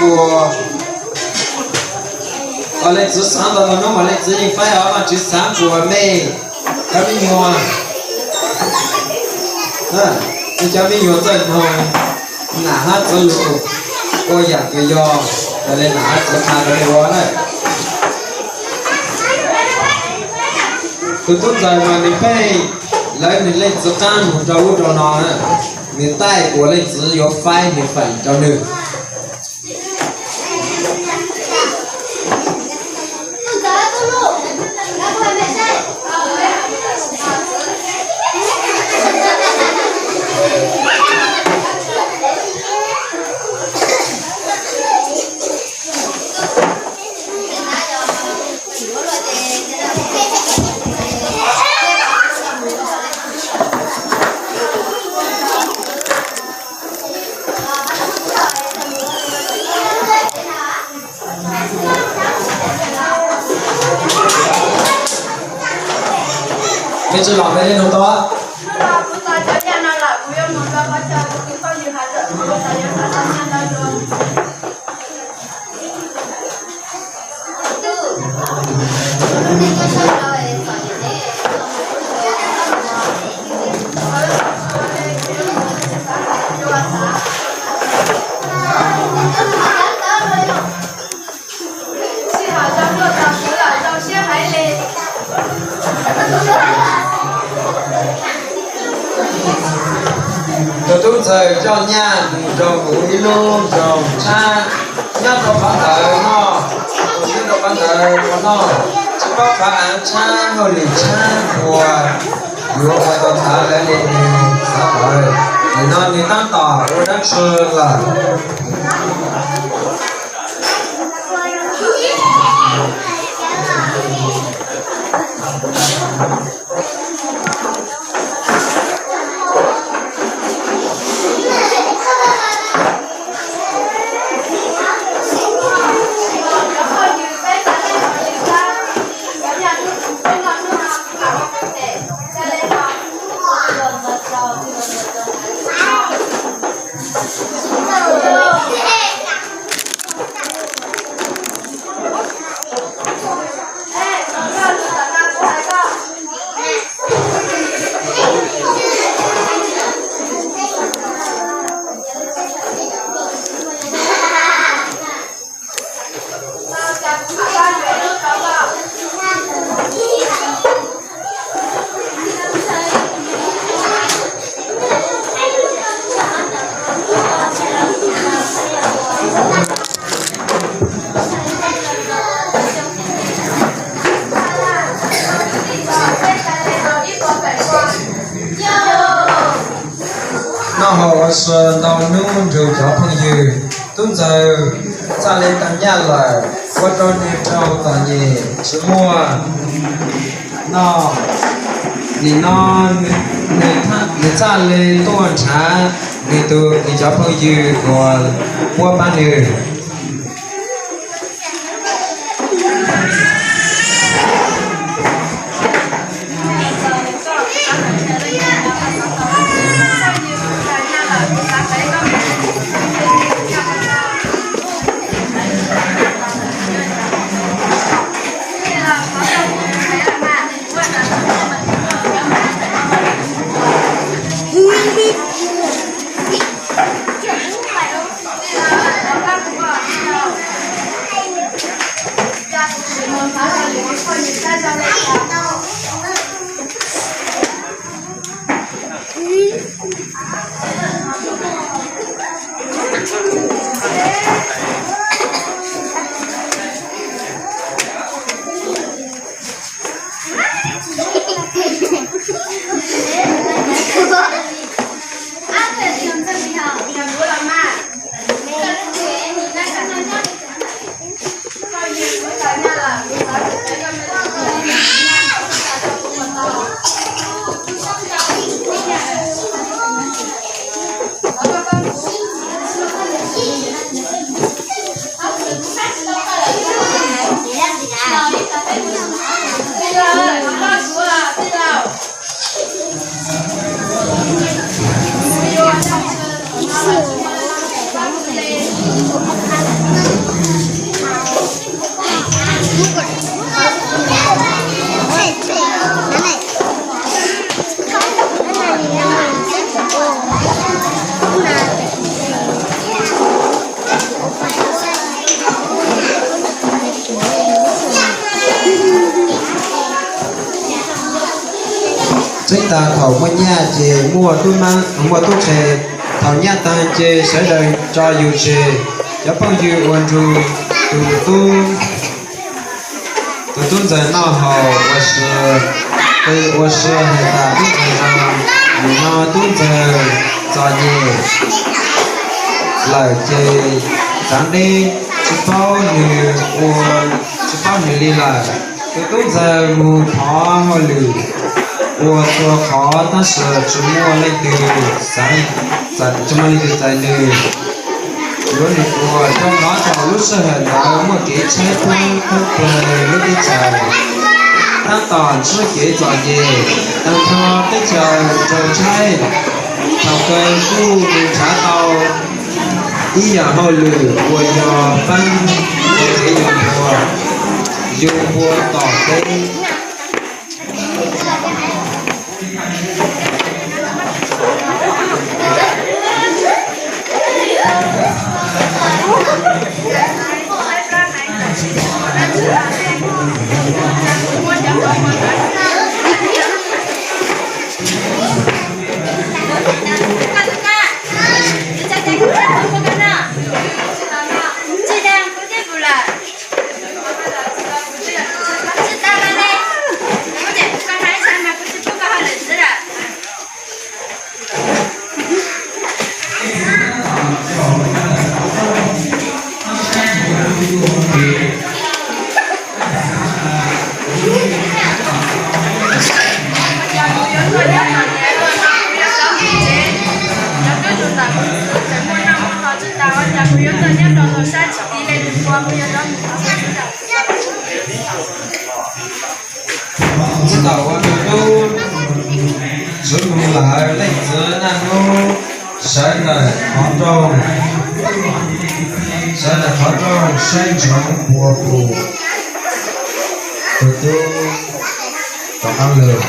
Ua, leej txiv xaav ntau ntau hnub mas leej txiv yeej faib os, Vaajtswv xaav kuas mej cov me nyuam, mej cov me nyuam txawj noog nam hab txwv lug ua yaam kws yog, yog le nam hab txwv qha rua mej ua na. Tus tub ntxawg mas nwg pheej lawv nwg leej txiv qaab moog rua ub rua no, nwg taij kuas leej txiv yuav faib nwg feem rua nwg. Mej tsi los mej le nug tau. Tus tub ntxawg coj nyaj mus rau kuv ib lub nroog tshab, nyob rau qhov ntawd noj, nyob rau qhov ntawd ua noj, tsi paub qhov av tshab hauj lwm tshab ua, yuav ua tau thav lawv le nws xav tawv. Nim no nws tab tom ua dab tsi lawm. Noj haus ua si ntau nub nrug cov phooj ywg, tub ntxawg txhaj le tau nyaj lawm, ua rau nwg raug txom nyem tsi muaj noj. Nim no nwg txhaj le tuaj nrhav nwg tus, nwg cov phooj ywg uas puab pab nwg. Teb tas thaum muaj nyaj ces muaj tub, muaj tub qhe, thaum nyaj taag ces sawv daws tso yus tseg. Cov phooj ywg ua nrug tus tub, tus tub ntxawg noj haus ua si, qw ua si has tas tub ntxawg zoo, nim no tub ntxawg txom nyem lawm ces txav deb, tsi paub nwg ua, tsi paub nwg li lawm. Tus tub ntxawg mus thov hauj lwm ua txhua qhov tab sis tsi muaj leej twg xaav, tsi muaj leej twg txais nwg, yuav nwg ua. Rua qhov thaum lub sij hawm ntawd muaj kev tshaib plab thoob plawg lub teb chaws, tab tom ntsib kev txom nyem, tag nrho teb chaws raug tshaib. Thaum kawg kuj mus nrhav tau ib yaam hauj lwm uas yog paab ua kev yug npua, yug npua tom teb. Tau ua tus tub ntsuav lug lawm, leej txiv naj nub sawv ntawm qhov rooj, sawv ntawm qhov rooj saib ntsoov npua pum. Tus tub rov qaab lug.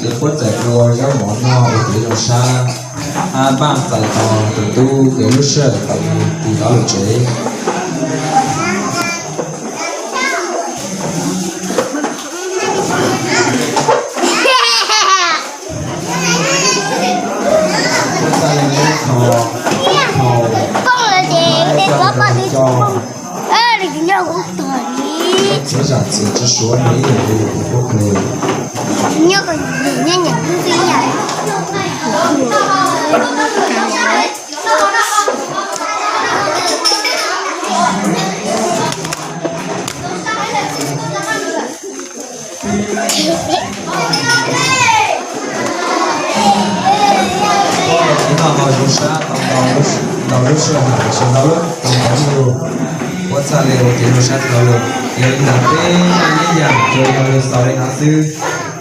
Lawv puab txais dlua zaub mov noj ua kev zoo sab, hab npaj txais tau tus tub kev lub sij hawm tau mus tis tau lug tsev. Puab txhaj le tho, tho, tso, puab zam txim tsi suav nws ib yam li puab kws. Puab tau noj zoo sab tau ntau lub sij hawm, tau ntau lub, tau ntau lub, puab txhaj le ua kev zoo sab tau lug. Yog li ntawd peb noj ib yam rua yog lug xaus li no xwb.